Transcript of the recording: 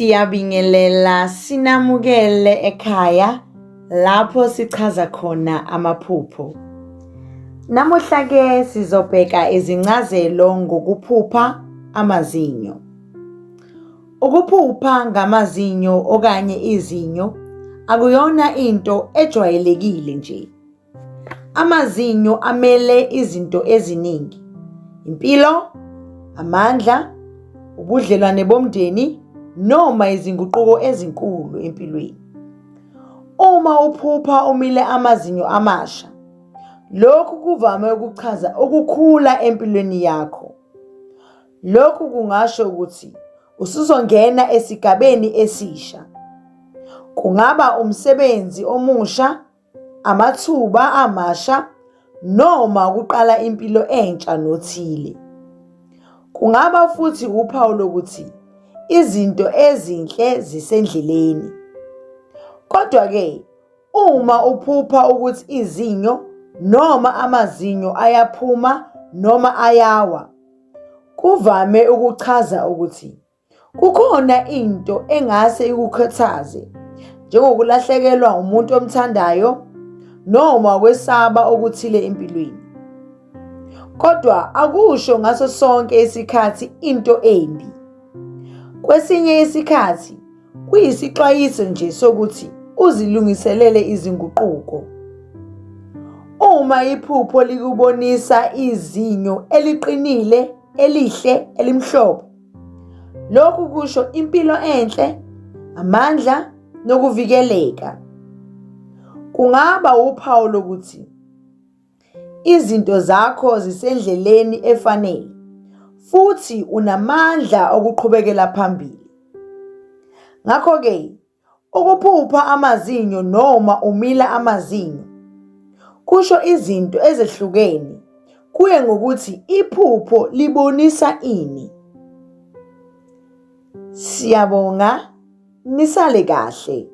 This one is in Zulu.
Siyabingelela sinamukele ekhaya lapho sichaza khona amaphupho. Namuhla ke sizobheka izincazelo ngokuphupha amazinyo. Ukuphupha ngamazinyo okanye izinyo akuyona into ejwayelekile nje. Amazinyo amele izinto eziningi, impilo, amandla, ubudlelwane bomndeni noma izinguquko ezinkulu empilweni. Uma uphupha umile amazinyo amasha, lokhu kuvame ukuchaza ukukhula empilweni yakho. Lokhu kungasho ukuthi usuzongena esigabeni esisha. Kungaba umsebenzi omusha, amathuba amasha noma ukuqala impilo entsha nothile. Kungaba futhi uphawu lokuthi izinto ezinhle zisendleleni. Kodwa-ke uma uphupha ukuthi izinyo noma amazinyo ayaphuma noma ayawa, kuvame ukuchaza ukuthi Kukhona into engase ikukhuthaze, njengokulahlekelwa umuntu omthandayo noma ukwesaba okuthile empilweni. Kodwa akusho ngaso sonke isikhathi into embi. Kwesinye isikhathi kuyisixwayiso nje sokuthi uzilungiselele izinguquko. Uma iphupho likubonisa izinyo eliqinile, elihle, elimhlophe, Lokhu kusho impilo enhle, amandla nokuvikeleka. Kungaba uphawu lokuthi izinto zakho zisendleleni efanele futhi unamandla okuqhubekela phambili. Ngakho-ke, Ukuphupha amazinyo noma umila amazinyo kusho izinto ezehlukene kuye ngokuthi iphupho libonisa ini. Siyabonga, nisale kahle.